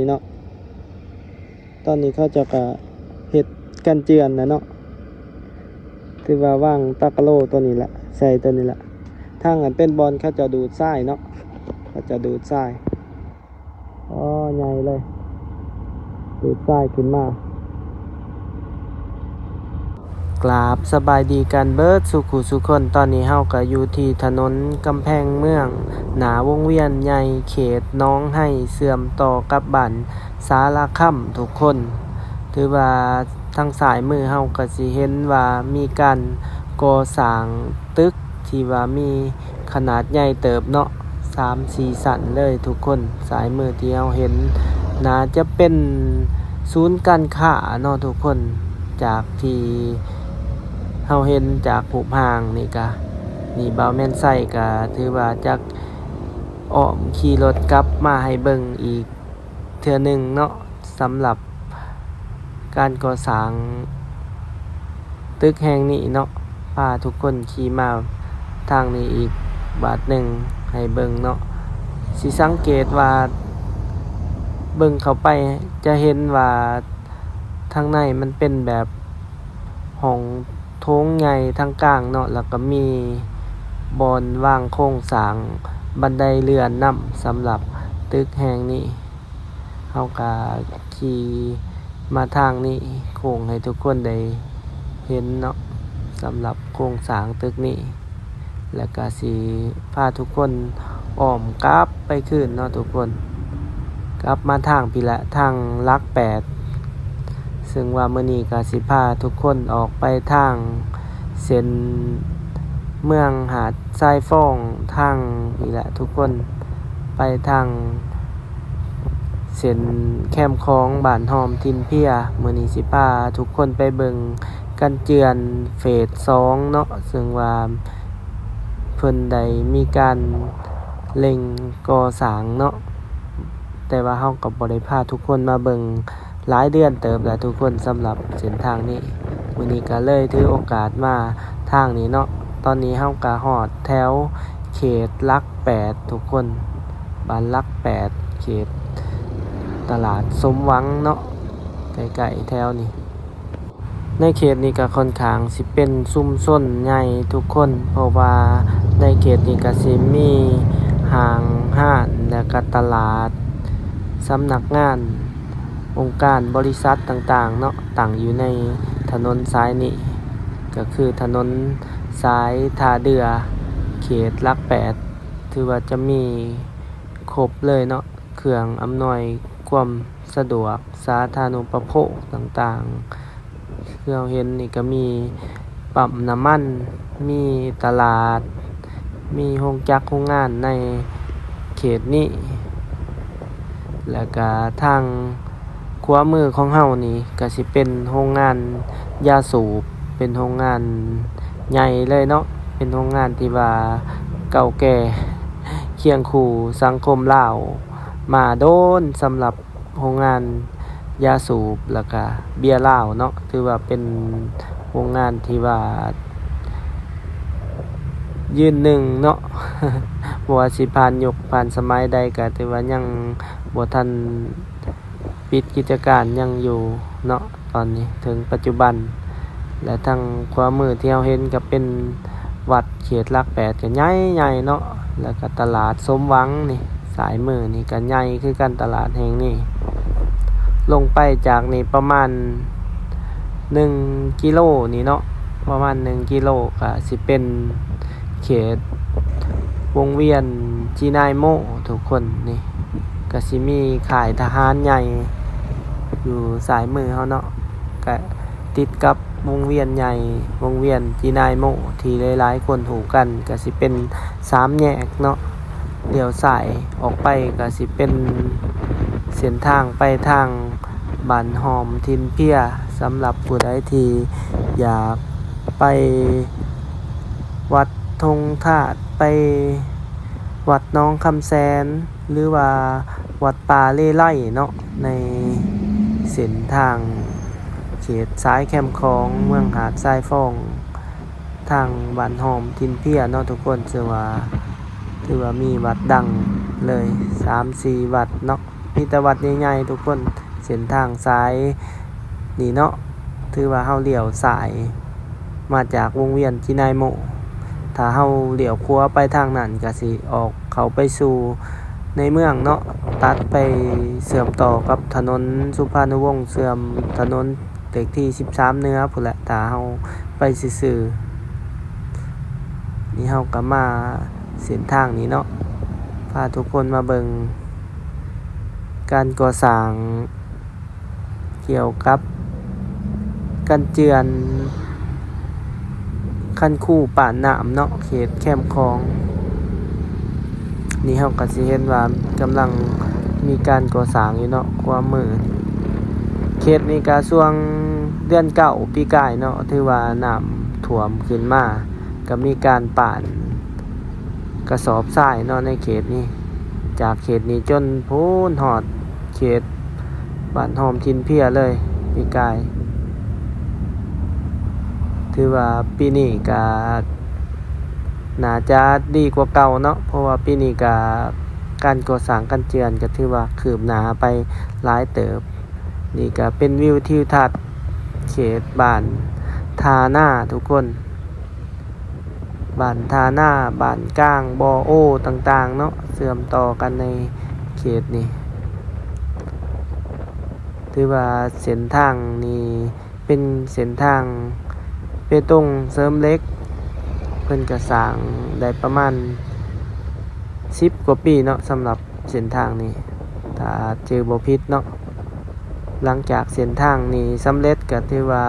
ນີ້ເນາະ. ຕອນນີ້ເຂົາເຈົ້າກໍເຮັດກັນເຈື່ອນນະເນາະ ຄືວ່າວາງຕາກະໂລຕົວນີ້ລະ ໃສ່ຕົວນີ້ລະ. ທາງນັ້ນເປັນບ່ອນເຂົາເຈົ້າດູດຊາຍເນາະ ເຂົາເຈົ້າດູດຊາຍ. ອໍ ໃຫຍ່ເລີຍ ດູດຊາຍຂຶ້ນມາ. ກາບສະບາຍດີກັນເບິດສູ່ຄູ່ສູ່ຄົນ. ຕອນນີ້ເຮົາກໍຢູ່ທີ່ຖະໜົນກຳແພງເມືອງ ໜ້າວົງວຽນໃຫຍ່ເຂດໜອງໄຮ ເຊື່ອມຕໍ່ກັບບ້ານສາລະຄຳທຸກຄົນ. ຖືວ່າທາງຊ້າຍມືເຮົາກໍຊິເຫັນວ່າມີການກໍ່ສ້າງຕຶກທີ່ວ່າມີ ຂະໜາດໃຫຍ່ເຕີບເນາະ ສາມສີ່ຊັ້ນເລີຍທຸກຄົນ. ຊ້າຍມືທີ່ເຮົາເຫັນໜ້າຈະເປັນສູນການຄ້າເນາະທຸກຄົນ. ຈາກທີ່ເຮົາເຫັນຈາກຮູບຮ່າງນີ້ກະ ນີ້ບ່າວແມ່ນໄຊກະຖືວ່າຈະອ້ອມຂີ່ລົດກັບມາໃຫ້ເບິ່ງອີກເທື່ອໜຶ່ງເນາະ ສຳລັບ ການກໍ່ສ້າງຕຶກແຫ່ງນີ້ເນາະ. ພາທຸກຄົນຂີ່ມາທາງນີ້ອີກບາດໜຶ່ງໃຫ້ເບິ່ງເນາະ. ຊິສັງເກດວ່າ ເບິ່ງເຂົ້າໄປຈະເຫັນວ່າທາງໃນມັນເປັນແບບຫ້ອງໂຖງໃຫຍ່ທາງກາງເນາະ ແລ້ວກໍມີບ່ອນວາງໂຄງສ້າງບັນໄດເລື່ອນນຳ ສຳລັບຕຶກແຫ່ງນີ້. ເຮົາກະຂີ່ມາທາງນີ້ໂຄ້ງໃຫ້ທຸກຄົນໄດ້ເຫັນເນາະ ສຳລັບໂຄງສ້າງຕຶກນີ້ ແລ້ວກະຊິພາທຸກຄົນອ້ອມກັບໄປຄືນເນາະທຸກຄົນ ກັບມາທາງພີ້ແຫຼະ ທາງຫຼັກແປດ ເຊິ່ງວ່າມື້ນີ້ກະຊິພາທຸກຄົນອອກໄປທາງເສັ້ນເມືອງຫາດຊາຍຟອງ ທາງນີ້ແຫຼະທຸກຄົນ ໄປທາງເສັ້ນແຄມຂອງບ້ານຫ້ອມຖິ່ນເພຍ. ມື້ນີ້ຊິພາທຸກຄົນໄປເບິ່ງກັນເຈື່ອນເຟສສອງເນາະ ເຊິ່ງວ່າເພິ່ນໄດ້ມີການເລັ່ງກໍ່ສ້າງເນາະ ແຕ່ວ່າເຮົາກໍບໍ່ໄດ້ພາທຸກຄົນມາເບິ່ງ ຫຼາຍເດືອນເຕີບແລ້ວທຸກຄົນ ສຳລັບເສັ້ນທາງນີ້. ມື້ນີ້ກໍເລີຍຖືໂອກາດມາທາງນີ້ເນາະ. ຕອນນີ້ເຮົາກໍຮອດແຖວເຂດຫຼັກແປດທຸກຄົນ ບ້ານຫຼັກແປດ ເຂດຕະຫຼາດສົມຫວັງເນາະ ໃກ້ໆແຖວນີ້. ໃນເຂດນີ້ກໍຄ່ອນຂ້າງຊິເປັນຊຸມຊົນໃຫຍ່ທຸກຄົນ ເພາະວ່າໃນເຂດນີ້ກໍຊິມີຫ້າງຮ້ານ ແລ້ວກໍຕະຫຼາດ, ສຳນັກງານ, ອົງການບໍລິສັດຕ່າງໆເນາະ ຕັ້ງຢູ່ໃນຖະໜົນສາຍນີ້ ກໍຄືຖະໜົນສາຍທ່າເດື່ອ ເຂດຫຼັກແປດ ຖືວ່າຈະມີຄົບເລີຍເນາະ ເຄື່ອງອຳນວຍຄວາມສະດວກ ສາທານຸປະໂພກຕ່າງໆ ຄືເຮົາເຫັນນີ້ກໍມີປ້ຳນ້ຳມັນ, ມີຕະຫຼາດ, ມີໂຮງຈັກໂຮງງານໃນເຂດນີ້ ແລ້ວກະທາງຂວາມືຂອງເຮົານີ້ກະຊິເປັນໂຮງງານຢາສູບ ເປັນໂຮງງານໃຫຍ່ເລີຍເນາະ ເປັນໂຮງງານທີ່ວ່າເກົ່າແກ່ຄຽງຄູ່ສັງຄົມລາວມາດົນ ສຳລັບ ໂຮງງານຢາສູບ ແລ້ວກະເບຍລາວເນາະ ຖືວ່າເປັນໂຮງງານທີ່ວ່າຢືນໜຶ່ງເນາະ ບໍ່ວ່າຊິຜ່ານຍຸກຜ່ານສະໄໝໃດ ກະຖືວ່າຍັງບໍ່ທັນປິດກິດຈະການ ຍັງຢູ່ເນາະ ຕອນນີ້ເຖິງປັດຈຸບັນ. ແລະ ທາງຂວາມືທີ່ເຮົາເຫັນກະເປັນວັດ ເຂດຫຼັກແປດກໍໃຫຍ່ໆເນາະ ແລ້ວກໍຕະຫຼາດສົມຫວັງນີ້ ຊ້າຍມືນີ້ກໍໃຫຍ່ຄືກັນ ຕະຫຼາດແຫ່ງນີ້. ລົງໄປຈາກນີ້ປະມານໜຶ່ງກິໂລນີ້ເນາະ ປະມານໜຶ່ງກິໂລກໍຊິເປັນເຂດວົງວຽນຈີນາຍໂມທຸກຄົນ. ນີ້ກໍຊິມີຄ້າຍທະຫານໃຫຍ່ຢູ່ຊ້າຍມືເຮົາເນາະ ກະ ຕິດກັບວົງວຽນໃຫຍ່ ວົງວຽນຈີນາຍໂມ ທີ່ຫຼາຍໆຄົນຮູ້ກັນ ກະຊິເປັນສາມແຍກເນາະ ລ້ຽວຊ້າຍອອກໄປກະຊິເປັນເສັ້ນທາງໄປທາງບ້ານຫ້ອມຖິ່ນເພຍ. ສຳລັບຜູ້ໃດທີ່ຢາກໄປວັດທົ່ງທາດ ໄປວັດໜອງຄຳແສນ ຫຼືວ່າວັດປ່າເລໄລເນາະ ໃນເສັ້ນທາງເຂດສາຍແຄມຂອງເມືອງຫາດຊາຍຟອງ ທາງບ້ານຫ້ອມຖິ່ນເພຍເນາະທຸກຄົນ. ເຊິ່ງວ່າ ຖືວ່າມີວັດດັງເລີຍສາມສີ່ວັດເນາະ. ມີແຕ່ວັດໃຫຍ່ໆ ທຸກຄົນ. ເສັ້ນທາງສາຍນີ້ເນາະ ຖືວ່າເຮົາລ້ຽວຊ້າຍມາຈາກວົງວຽນຈີນາຍໂມ. ຖ້າເຮົາລ້ຽວຂວາໄປທາງນັ້ນ ກະຊິອອກເຂົ້າໄປສູ່ໃນເມືອງເນາະ, ຕັດໄປເຊື່ອມຕໍ່ກັບຖະໜົນສຸພານຸວົງ ເຊື່ອມຖະໜົນເລກທີສິບສາມເໜືອພຸ້ນແຫຼະ. ຖ້າເຮົາໄປຊື່ໆ ນີ້ເຮົາກະມາເສັ້ນທາງນີ້ເນາະ, ພາທຸກຄົນມາເບິ່ງການກໍ່ສ້າງ ກ່ຽວກັບກັນເຈື່ອນຄັນຄູປານນ້ຳເນາະ ເຂດແຄມຂອງ. ນີ້ເຮົາກະຊິເຫັນວ່າກຳລັງມີການກໍ່ສ້າງຢູ່ເນາະ ຂວາມື. ເຂດນີ້ກະຊ່ວງເດືອນເກົ້າປີກາຍເນາະ ຖືວ່ານ້ຳຖ້ວມຂຶ້ນມາ ກະມີການປານ ກະສອບຊາຍເນາະ ໃນເຂດນີ້, ຈາກເຂດນີ້ຈົນພຸ້ນຮອດເຂດບ້ານຮອມຖິ່ນເພຍເລີຍປີກາຍ. ຖືວ່າປີນີ້ກະໜ້າຈະດີກວ່າເກົ່າເນາະ ເພາະວ່າປີນີ້ກະການກໍ່ສ້າງກັນເຈື່ອນກະຖືວ່າຄືບໜ້າໄປຫຼາຍເຕີບ. ນີ້ກະເປັນວິວທິວທັດເຂດບ້ານທ່ານາທຸກຄົນ. ບ້ານທ່ານາ, ບ້ານກາງ, ບໍ່ໂອ ຕ່າງໆເນາະ ເຊື່ອມຕໍ່ກັນໃນເຂດນີ້. ຖືວ່າເສັ້ນທາງນີ້ເປັນເສັ້ນທາງເບຕົງເສີມເຫຼັກ, ເພິ່ນກະສ້າງໄດ້ປະມານສິບກວ່າປີເນາະ ສຳລັບ ເສັ້ນທາງນີ້ ຖ້າຈື່ບໍ່ຜິດເນາະ. ຫຼັງຈາກເສັ້ນທາງນີ້ສຳເລັດ ກະຖືວ່າ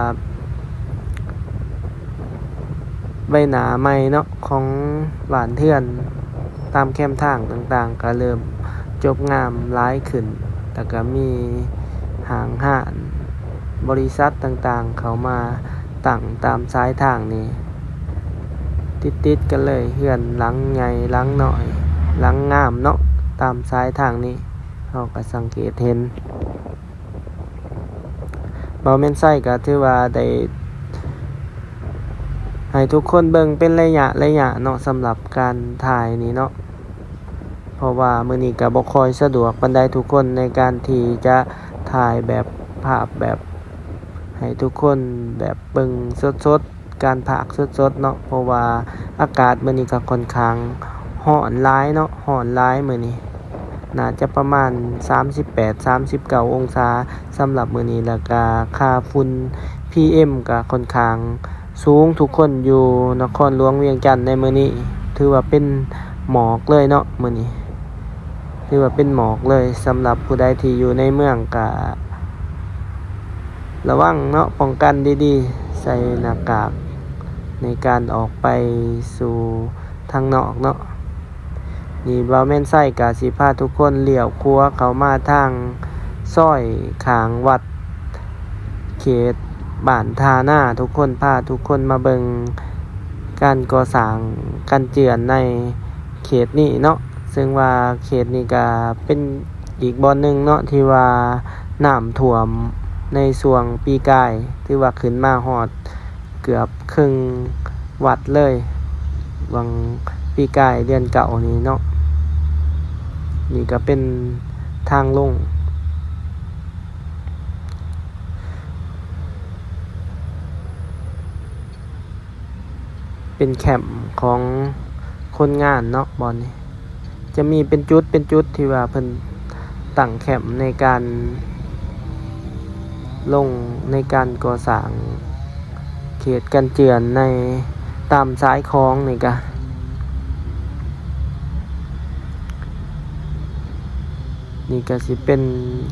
ໃບໜ້າໃໝ່ເນາະ ຂອງບ້ານເຮືອນຕາມແຄມທາງຕ່າງໆ ກະເລີ່ມຈົບງາມຫຼາຍຂຶ້ນ ແລ້ວກະມີຫ້າງຮ້ານ ບໍລິສັດຕ່າງໆເຂົ້າມາ ຕັ້ງຕາມສາຍທາງນີ້ ຕິດໆກັນເລີຍ, ເຮືອນຫຼັງໃຫຍ່ ຫຼັງນ້ອຍ ຫຼັງງາມເນາະ ຕາມສາຍທາງນີ້ ເຮົາກະສັງເກດເຫັນ. ບ່າວແມ່ນໄຊກະຖືວ່າໄດ້ໃຫ້ທຸກຄົນເບິ່ງເປັນໄລຍະໄລຍະເນາະ ສຳລັບການຖ່າຍນີ້ເນາະ ເພາະວ່າມື້ນີ້ກະບໍ່ຄ່ອຍສະດວກປານໃດທຸກຄົນ ໃນການທີ່ຈະຖ່າຍແບບ ພາບແບບ ໃຫ້ທຸກຄົນແບບເບິ່ງສົດໆ ການພາກສົດໆເນາະ ເພາະວ່າອາກາດມື້ນີ້ກະຂ້ອນຂ້າງຮ້ອນຫຼາຍເນາະ ຮ້ອນຫຼາຍມື້ນີ້ ໜ້າຈະປະມານສາມສິບແປດ ສາມສິບເກົ້າອົງສາສຳລັບມື້ນີ້ ແລ້ວກະຄ່າຝຸ່ນ ພີເອັມ ກະຂ້ອນຂ້າງ ສູງທຸກຄົນຢູ່ນະຄອນຫຼວງວຽງຈັນໃນມື້ນີ້ ຖືວ່າເປັນໝອກເລີຍເນາະ ມື້ນີ້ຖືວ່າເປັນໝອກເລີຍ. ສຳລັບຜູ້ໃດທີ່ຢູ່ໃນເມືອງກະລະວັງເນາະ ປ້ອງກັນດີໆ ໃສ່ໜ້າກາກໃນການອອກໄປສູ່ທາງນອກເນາະ. ນີ້ບ່າວແມ່ນໄຊກະຊິພາທຸກຄົນລ້ຽວຂວາເຂົ້າມາທາງຊອຍຂ້າງວັດ ເຂດບ້ານທ່ານາ ທຸກຄົນ ພາທຸກຄົນມາເບິ່ງການກໍ່ສ້າງກັນເຈື່ອນໃນເຂດນີ້ເນາະ ເຊິ່ງວ່າເຂດນີ້ກະເປັນອີກບ່ອນໜຶ່ງເນາະ ທີ່ວ່ານ້ຳຖ້ວມໃນຊ່ວງປີກາຍ ຖືວ່າຂຶ້ນມາຮອດ ເກືອບເຄິ່ງວັດເລີຍ ຫວ່າງປີກາຍເດືອນເກົ້ານີ້ເນາະ. ນີ້ກະເປັນທາງລົງ ເປັນແຄ້ມຂອງຄົນງານເນາະ ບ່ອນນີ້ ຈະມີເປັນຈຸດເປັນຈຸດທີ່ວ່າເພິ່ນຕັ້ງແຄ້ມໃນການລົງໃນການກໍ່ສ້າງເຂດກັນເຈື່ອນໃນຕາມຊາຍຂອງນີ້ກະ ນີ້ກະຊິເປັນ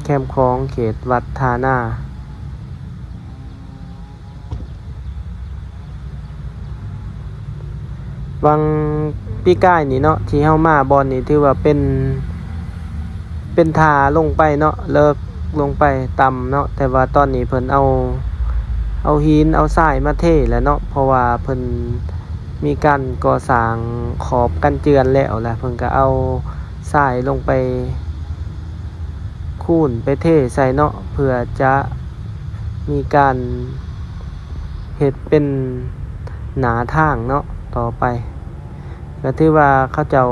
ແຄມຂອງເຂດວັດທ່ານາ. ຫວ່າງປີກາຍນີ້ເນາະ ທີ່ເຮົາມາບ່ອນນີ້ ຖືວ່າເປັນ ເປັນທ່າລົງໄປເນາະ ເລິກລົງໄປຕ່ຳເນາະ ແຕ່ວ່າຕອນນີ້ເພິ່ນເອົາ ເອົາຫີນເອົາຊາຍມາເທແລ້ວເນາະ ເພາະວ່າເພິ່ນມີການກໍ່ສ້າງຂອບກັນເຈື່ອນແລ້ວ ແລ້ວເພິ່ນກະເອົາຊາຍລົງໄປ ຄູນໄປເທໃສ່ເນາະ ເພື່ອຈະມີການເຮັດເປັນໜ້າທາງເນາະ ຕໍ່ໄປ ກະຖືວ່າເຂົາເຈົ້າ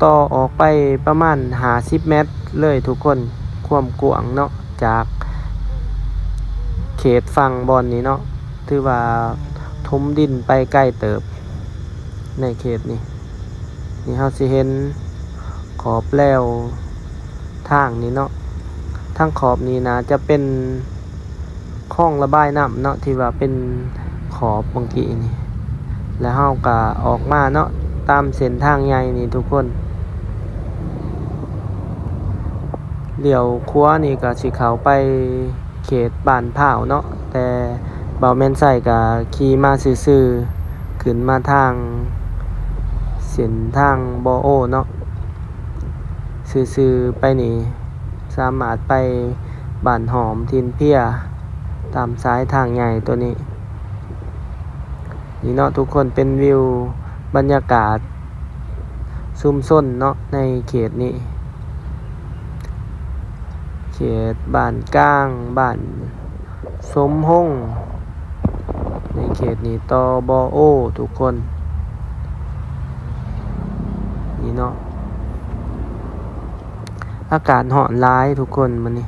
ຕໍ່ອອກໄປປະມານຫ້າສິບແມັດເລີຍທຸກຄົນ ຄວາມກວ້າງເນາະ ຈາກເຂດຝັ່ງບ່ອນນີ້ເນາະ ຖືວ່າຖົມດິນໄປໄກເຕີບໃນເຂດນີ້. ນີ້ເຮົາຊິເຫັນຂອບແລວທາງນີ້ເນາະ ທາງຂອບນີ້ໜ້າຈະເປັນ ຄອງລະບາຍນ້ຳເນາະ ທີ່ວ່າເປັນຂອບເມື່ອກີ້ນີ້ ແລ້ວເຮົາກະອອກມາເນາະ ຕາມເສັ້ນທາງໃຫຍ່ນີ້ທຸກຄົນ. ລ້ຽວຂວານີ້ກະຊິເຂົ້າໄປເຂດບ້ານພ້າວເນາະ ແຕ່ບ່າວແມ່ນໄຊກະຂີ່ມາຊື່ໆ ຂຶ້ນມາທາງເສັ້ນທາງບໍ່ໂອເນາະ ຊື່ໆ ໄປນີ້ ສາມາດໄປບ້ານຫອມ ຖິ່ນເພຍ ຕາມສາຍທາງໃຫຍ່ໂຕນີ້. ນີ້ເນາະທຸກຄົນ ເປັນວິວບັນຍາກາດຊຸມຊົນເນາະ ໃນເຂດນີ້ ເຂດບ້ານກາງ ບ້ານສົມຫົງ ໃນເຂດນີ້ ຕໍ່ບໍ່ໂອທຸກຄົນ. ນີ້ເນາະ ອາກາດຮ້ອນຫຼາຍທຸກຄົນມື້ນີ້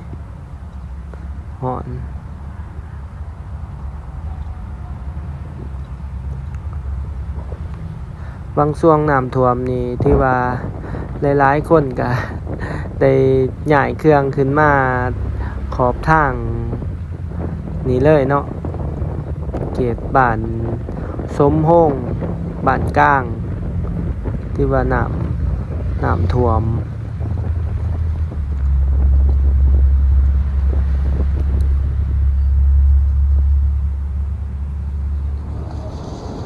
ຮ້ອນ. ຫວ່າງຊ່ວງນ້ຳຖ້ວມນີ້ ຖືວ່າຫຼາຍໆຄົນກະໄດ້ຍ້າຍເຄື່ອງຂຶ້ນມາຂອບທາງນີ້ເລີຍເນາະ ເຂດບ້ານສົມຫົງ ບ້ານກາງ ຖືວ່ານ້ຳ ນ້ຳຖ້ວມ.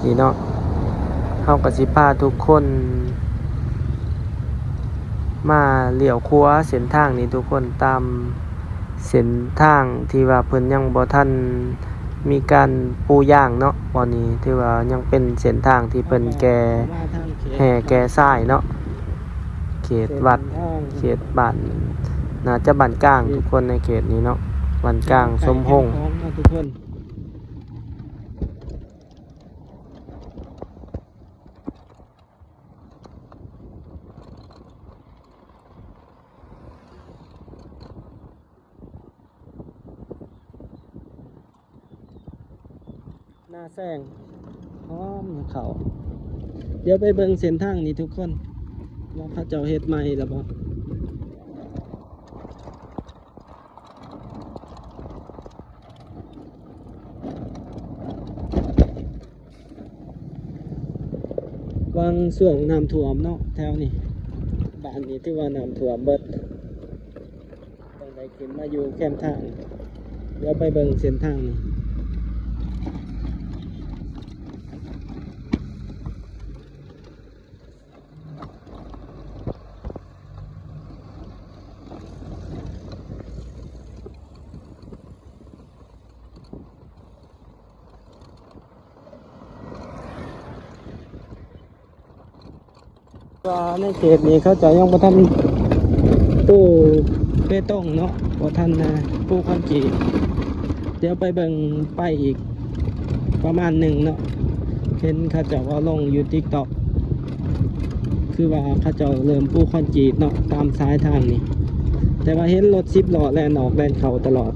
ນີ້ເນາະ ເຮົາກະຊິພາທຸກຄົນມາລ້ຽວຂວາເສັ້ນທາງນີ້ທຸກຄົນ ຕາມເສັ້ນທາງທີ່ວ່າເພິ່ນຍັງບໍ່ທັນ ມີການປູຢາງເນາະ ບ່ອນນີ້ຖືວ່າຍັງເປັນເສັ້ນທາງທີ່ເພິ່ນແກ່ແຮ່ແກ່ຊາຍເນາະ ເຂດວັດ ເຂດບ້ານ ໜ້າຈະບ້ານກາງທຸກຄົນໃນເຂດນີ້ເນາະ ບ້ານກາງສົມຫົງ. ນາແຊງ ຫອມເຂົ້າ. ດຽວໄປເບິ່ງເສັ້ນທາງນີ້ທຸກຄົນ ວ່າເຂົາເຈົ້າເຮັດໃໝ່ແລ້ວບໍ່. ຫວ່າງຊ່ວງນ້ຳຖ້ວມເນາະ ແຖວນີ້ ບ້ານນີ້ຖືວ່ານ້ຳຖ້ວມເບິດ. ຕ້ອງໄດ້ຂຶ້ນມາຢູ່ແຄມທາງ. ດຽວໄປເບິ່ງເສັ້ນທາງນີ້. ວ່າໃນເຂດນີ້ເຂົາເຈົ້າຍັງບໍ່ທັນປູເບຕົງເນາະ ບໍ່ທັນ ອ່າ ປູຄອນກຣີດ. ດຽວໄປເບິ່ງໄປອີກປະມານໜຶ່ງເນາະ ເຫັນເຂົາເຈົ້າເອົາລົງຢູ່ຕິກຕັອກ ຄືວ່າເຂົາເຈົ້າເລີ່ມປູຄອນກຣີດເນາະ ຕາມສາຍທາງນີ້ ແຕ່ວ່າເຫັນລົດສິບລໍ້ແລ່ນອອກແລ່ນເຂົ້າຕະຫຼອດ.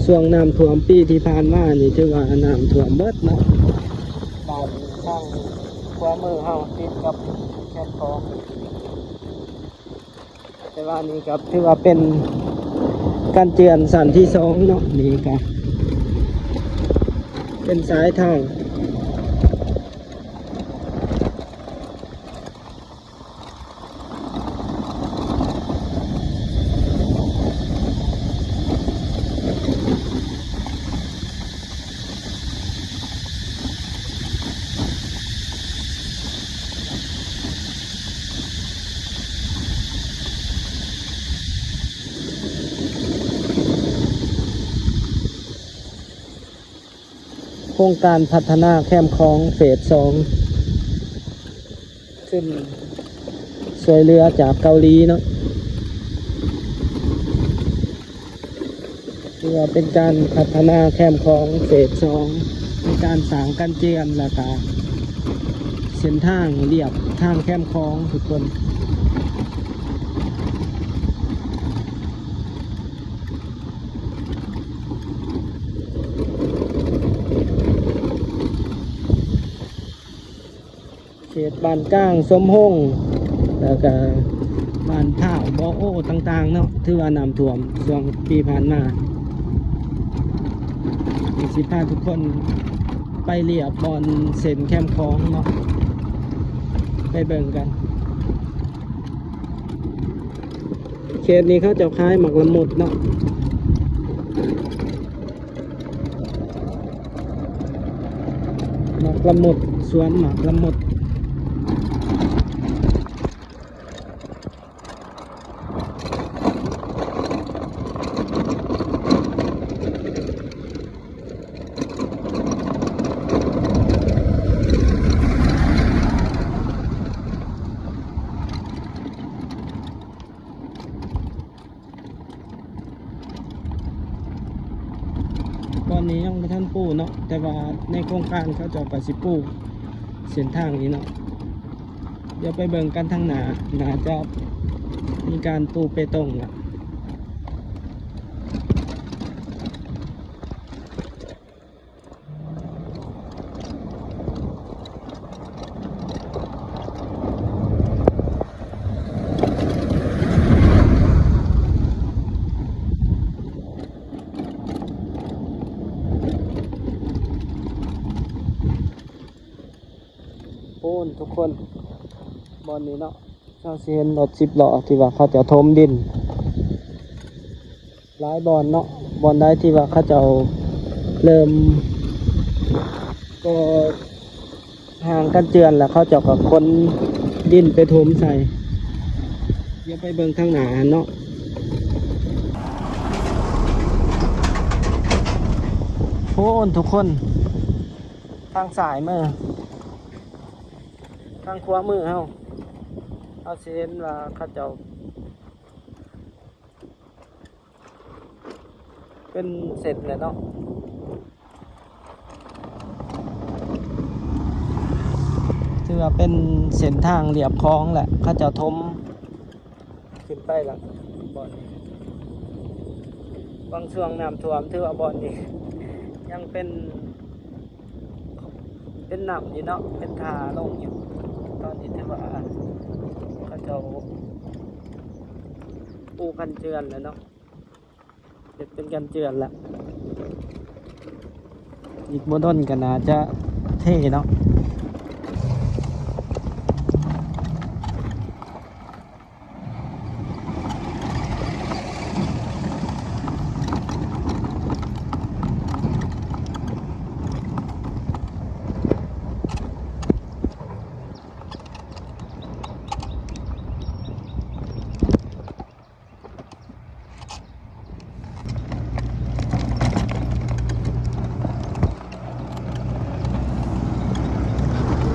ຊ່ວງນ້ຳຖ້ວມປີທີ່ຜ່ານມານີ້ ຖືວ່ານ້ຳຖ້ວມເບິດເນາະ ບ້ານທາງຂວາມືເຮົາຕິດກັບແຄມຂອງ ແຕ່ວ່ານີ້ກໍຖືວ່າເປັນການເຈື່ອນຊັ້ນທີສອງເນາະ ນີ້ກໍເປັນສາຍທາງ. ໂຄງການພັດທະນາແຄມຂອງເຟສສອງ ຂຶ້ນຊ່ວຍເຫຼືອຈາກເກົາຫຼີເນາະ ຖື ກໍເປັນການພັດທະນາແຄມຂອງເຟສສອງ ມີການສ້າງກັນເຈື່ອນ ແລ້ວກະເສັ້ນທາງລຽບທາງແຄມຂອງທຸກຄົນ. ເຂດບ້ານກາງສົມຫົງ ແລ້ວກະບ້ານພ້າວ ບໍ່ໂອ ຕ່າງໆເນາະ ຖືວ່ານ້ຳຖ້ວມຊ່ວງປີຜ່ານມາ. ຊິພາທຸກຄົນໄປລຽບບ່ອນເສັ້ນແຄມຂອງເນາະ ໄປເບິ່ງກັນ. ເຂດນີ້ເຂົາເຈົ້າຂາຍໝາກລະມຸດເນາະ. ໝາກລະມຸດ ສວນໝາກລະມຸດ. ຕອນນີ້ຍັງບໍ່ທັນປູເນາະ ແຕ່ວ່າໃນໂຄງການເຂົາເຈົ້າກໍຊິປູເສັ້ນທາງນີ້ເນາະ. ດຽວໄປເບິ່ງກັນທາງໜ້າ ໜ້າຈະມີການປູເປຕົງລະ. ໂອ້ ທຸກຄົນ ບ່ອນນີ້ເນາະ ເຮົາຊິເຫັນລົດສິບລໍ້ທີ່ວ່າເຂົາເຈົ້າຖົມດິນ ຫຼາຍບ່ອນເນາະ. ບ່ອນໃດທີ່ວ່າເຂົາເຈົ້າເລີ່ມກໍ່ຮ່າງກັນເຈື່ອນແລ້ວ ເຂົາເຈົ້າກໍຂົນດິນໄປຖົມໃສ່. ດຽວໄປເບິ່ງທາງໜ້າຫັ້ນເນາະ. ໂອ້ ທຸກຄົນ ທາງຊ້າຍມື ທາງຂວາມືເຮົາ ເຮົາຊິເຫັນວ່າເຂົາເຈົ້າ ເປັນເສັ້ນແຫຼະເນາະ ຖືວ່າເປັນເສັ້ນທາງລຽບຂອງແຫຼະ ເຂົາເຈົ້າຖົມຂຶ້ນໄປລະ. ບ່ອນນີ້ ບາງຊ່ວງນ້ຳຖ້ວມ ຖືວ່າບ່ອນນີ້ຍັງເປັນ ເປັນນ້ຳຢູ່ເນາະ ເປັນທ່າລົງຢູ່. ຕອນນີ້ຖືວ່າເຂົາເຈົ້າປູກັນເຈື່ອນແລ້ວເນາະ ເຮັດເປັນກັນເຈື່ອນລະ ອີກບໍ່ດົນກໍໜ້າຈະເທເນາະ.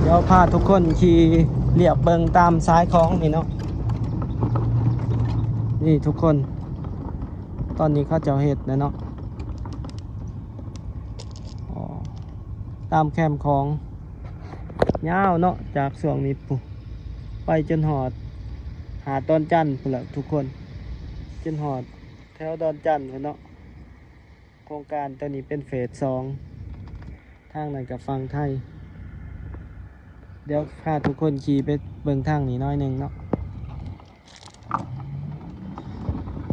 ດຽວພາທຸກຄົນຂີ່ລຽບເບິ່ງຕາມສາຍຂອງນີ້ເນາະ. ນີ້ທຸກຄົນ ຕອນນີ້ເຂົາເຈົ້າເຮັດແລ້ວເນາະ ອໍ ຕາມແຄມຂອງ ຍາວເນາະ ຈາກຊ່ວງນີ້ພຸ້ນ ໄປຈົນຮອດຫາດດອນຈັນພຸ້ນລະທຸກຄົນ ຈົນຮອດແຖວດອນຈັນພຸ້ນເນາະ. ໂຄງການໂຕນີ້ເປັນເຟສສອງ ທາງນັ້ນກໍຝັ່ງໄທ. ດຽວພາທຸກຄົນຂີ່ໄປເບິ່ງທາງນີ້ໜ້ອຍໜຶ່ງເນາະ.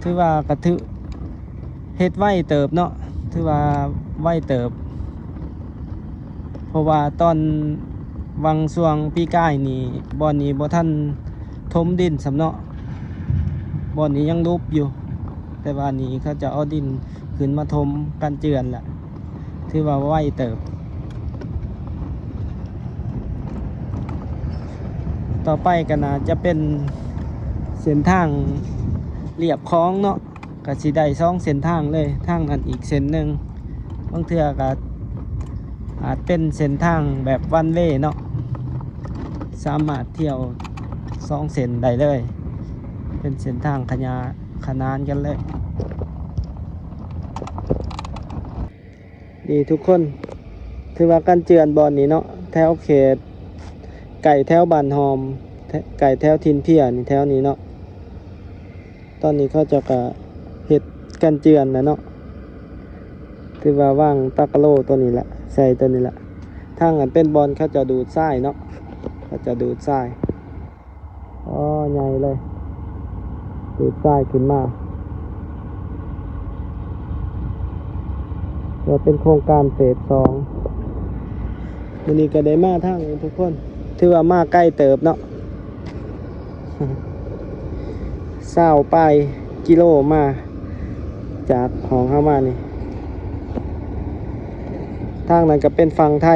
ຖືວ່າກະຖືເຮັດໄວເຕີບເນາະ ຖືວ່າໄວເຕີບ ເພາະວ່າຕອນຫວ່າງຊ່ວງປີກາຍນີ້ ບ່ອນນີ້ບໍ່ທັນຖົມດິນຊ້ຳເນາະ ບ່ອນນີ້ຍັງຫຼຸບຢູ່ ແຕ່ວ່ານີ້ເຂົາເຈົ້າເອົາດິນຂຶ້ນມາຖົມກັນເຈື່ອນລະ ຖືວ່າໄວເຕີບ. ຕໍ່ໄປກໍໜ້າຈະເປັນເສັ້ນທາງລຽບຂອງເນາະ ກໍຊິໄດ້ສອງເສັ້ນທາງເລີຍ ທາງນັ້ນອີກເສັ້ນໜຶ່ງ ບາງເທື່ອກໍອາດເປັນເສັ້ນທາງແບບວັນເວເນາະ ສາມາດທ່ຽວສອງເສັ້ນໄດ້ເລີຍ ເປັນເສັ້ນທາງຂະຫຍາ ຂະໜານກັນເລີຍ. ນີ້ທຸກຄົນ ຖືວ່າກັນເຈື່ອນບ່ອນນີ້ເນາະ ແຖວເຂດ ໃກ້ແຖວບ້ານຫອມ ໃກ້ແຖວຖິ່ນເພຍນີ້ ແຖວນີ້ເນາະ. ຕອນນີ້ເຂົາເຈົ້າກະເຮັດກັນເຈື່ອນແລ້ວເນາະ ຖືວ່າວາງຕາກະໂລໂຕນີ້ແຫຼະ ໃສ່ໂຕນີ້ແຫຼະ. ທາງນັ້ນເປັນບ່ອນເຂົາເຈົ້າດູດຊາຍເນາະ ເຂົາເຈົ້າດູດຊາຍ. ອໍ ໃຫຍ່ເລີຍ ດູດຊາຍຂຶ້ນມາ ເພື່ອເປັນໂຄງການເຟສສອງ. ມື້ນີ້ກໍໄດ້ມາທາງນີ້ທຸກຄົນ ຖືວ່າມາໄກເຕີບເນາະ ຊາວປາຍກິໂລມາຈາກຫ້ອງເຮົາມານີ້. ທາງນັ້ນກໍເປັນຝັ່ງໄທ